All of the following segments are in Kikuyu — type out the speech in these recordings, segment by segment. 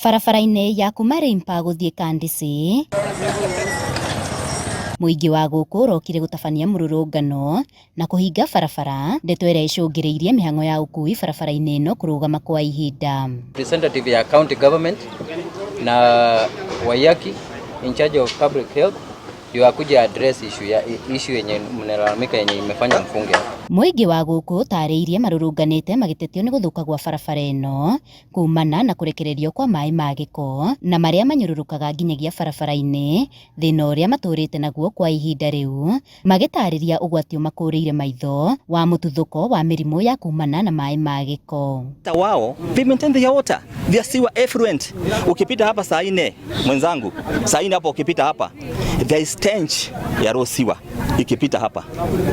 Barabara-inĩ ya kuma Rimpa gũthiĩ Kandisi, mũingĩ wa gũkũ ũrokire gũtabania mũrũrũngano na kũhinga barabara, ndeto ĩrĩa ĩcũngĩrĩirie mĩhang'o ya ũkui barabara-inĩ ĩno kũrũgama kwa ihinda. Representative ya county government na Waiyaki in charge of public health ndio akuja address issue ya issue yenye mnalalamika yenye imefanya mfunge. Mũingĩ wa gũkũ ũtarĩirie marũrũnganĩte magĩtetio nĩ gũthũka gwa barabara ĩno kumana na kũrekererio kwa maĩ ma gĩko na marĩa manyũrũrũkaga nginyagia barabara-inĩ, thĩna ũrĩa matũrĩte naguo kwa ihinda rĩu, magĩtarĩria ũgwati ũmakũrĩire maitho wa mũtuthũko wa mĩrimũ ya kumana na maĩ ma gĩko. Wao they maintain their water, their sewer effluent. Ukipita hapa saa nne mwenzangu, saa nne hapo ukipita hapa there is stench ya raw sewer ikipita hapa.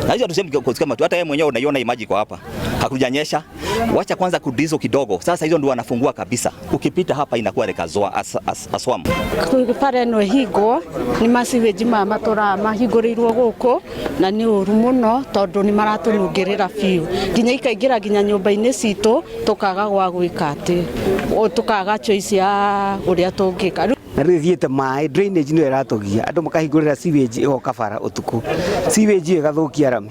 Na hizo tuseme kama tu hata yeye mwenyewe unaiona maji kwa hapa. Hakujanyesha. Wacha kwanza kudizo kidogo. Sasa hizo ndio wanafungua kabisa. Ukipita hapa inakuwa rekazoa as, as, aswam. Bara ĩno ĩhingwo nĩ maciwĩnji maya matũraga mahingũrĩirwo gũkũ na nĩ ũru mũno tondũ nĩ maratũnungĩrĩra biũ nginya ikaingĩra nginya nyũmba-inĩ citũ tũkaga gwa gwĩka atĩ tũkaga choice ya ũrĩa tũngĩka. Na rĩu ĩthiĩte maĩ, drainage nĩyo ĩratũgia andũ makahingũrĩra sewage ĩgoka bara ũtukũ, sewage ĩyo ĩgathũkia rami,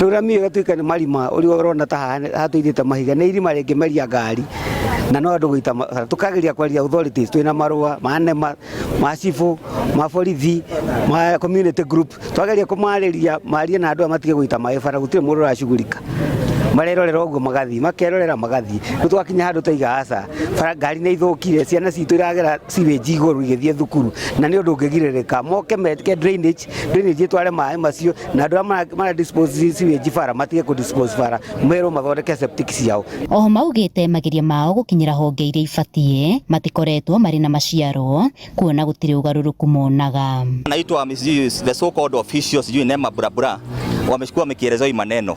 rĩu rami ĩyo ĩgatuĩka nĩ marima ũrĩa ũrona ta hatũirĩte mahiga nĩ irima rĩngĩmeria ngari na no andũ gũita bara. Tũkageria kwaria authorities twĩna marũa ma NEMA, ma cibũ, ma borithi, ma community group, twageria kũmarĩria marie na andũ aya matige gũita maĩ bara, gũtirĩ mũndũ ũracugurika, marerorera ũguo magathiĩ, makerorera magathiĩ. Rĩu twakinya handũ twaiga aca, bara ngari nĩ ithũkire, ciana citũ iragera sewage igũrũ igĩthiĩ thukuru na nĩ ũndũ ũngĩgirĩrĩka. Moke meke drainage, drainage ĩtware maĩ macio na andũ arĩa mara dispose sewage bara matige kũ dispose bara, merwo mathondeke septic ciao. Oho maugĩte mageria mao gũkinyĩra honge iria ibatiĩ matikoretwo marĩ na maciaro kuona gũtirĩ ũgarũrũku monaga. Naitwa the so called officials sijui NEMA bla bla, wameshukua wamekielezea hii maneno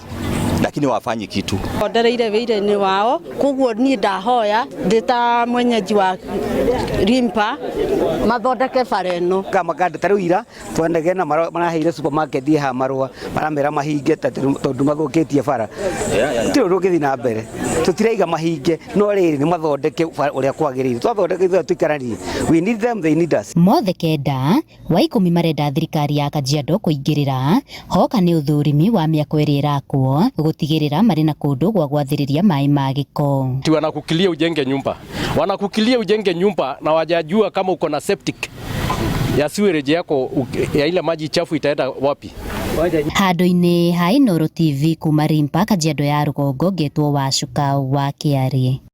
lakini wafanyi kitu. Ndereire wĩra-inĩ wao koguo niĩ ndahoya ndĩ ta mwenyeji wa Rimpa mathondeke bara ĩno. Kama kanda ta rĩu ira twanegena maraheire supermarket haha marũa maramera mahinge tondũ mathũkĩtie bara. Gũtirĩ ũndũ ũngĩthiĩ na mbere, tũtiraiga mahinge no rĩrĩ nĩ mathondeke ũrĩa kwagĩrĩire, twathondeka ithuĩ tũikaranie. We need them, they need us. Mothe kenda wa ikũmi marenda thirikari ya Kajiado kũingĩrĩra hoka nĩ ũthũrimi wa mĩako ĩrĩa ĩrakwo gũtigĩrĩra marĩ na kũndũ gwa gwathĩrĩria maĩ ma gĩko. Wanakukilia ujenge nyumba, wanakukilia ujenge nyumba na wajajua kama uko na septic ya sewerage yako ya ile maji chafu itaenda wapi. Handũ-inĩ ha Inooro TV kuma Rimpa, Kajiado ya rũgongo, ngetwo Wacuka wa Kĩarĩ.